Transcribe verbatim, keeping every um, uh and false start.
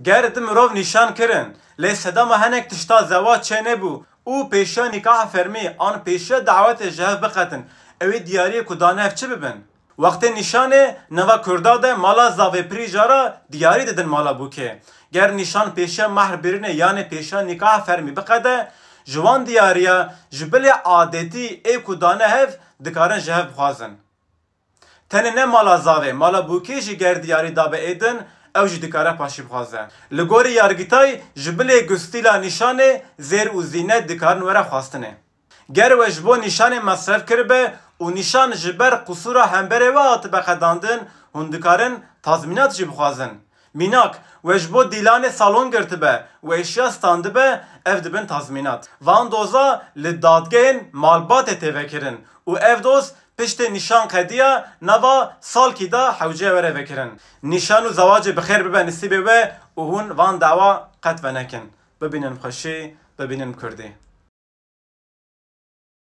Ger di mirov nîşan kirin, lê sedema hinek tişta zewac çê nebû û pêşiya nîkaha fermî an pêşiya dawetê ji hev biqetin, ew ê diyariyê ku dane hev çi bibin? Wextê nîşanê nava Kurda de mala zavê pirî cara diyarî didin mala bûkê. Ger nîşan pêşiya mehr birînê yanê pêşiya nîkaha fermî biqede, ji wan diyariya ji bilê adetî ê ku dane hev dikarin ji hev bixwazin. Tenê ne mala zavê, mala bûkê jî ger diyarî dabe êdin, ew jî dikare paşî bixwaze. Li gorî yargîtay ji bilê gustîla nîşanê zêr û zînet dikarin were xwastinê. Ger we ji bo nîşanê mesref kiribe û nîşan ji ber qusûra hemberê we hatibe qedandin, hûn dikarin tazmînat jî bixwazin. Mînak, we ji bo dîlanê salon girtibe û eşya standibe, ev dibin tazmînat. Van doza li dadgehên malbatê tê vekirin û ev doz piştê nîşan qediya nava salkî de hewce were vekirin. Nîşan û zewacê bi xêr bibe nisîbê we û hûn van dawa qet venekin. Bibînin xweşî, bibînin kurdî.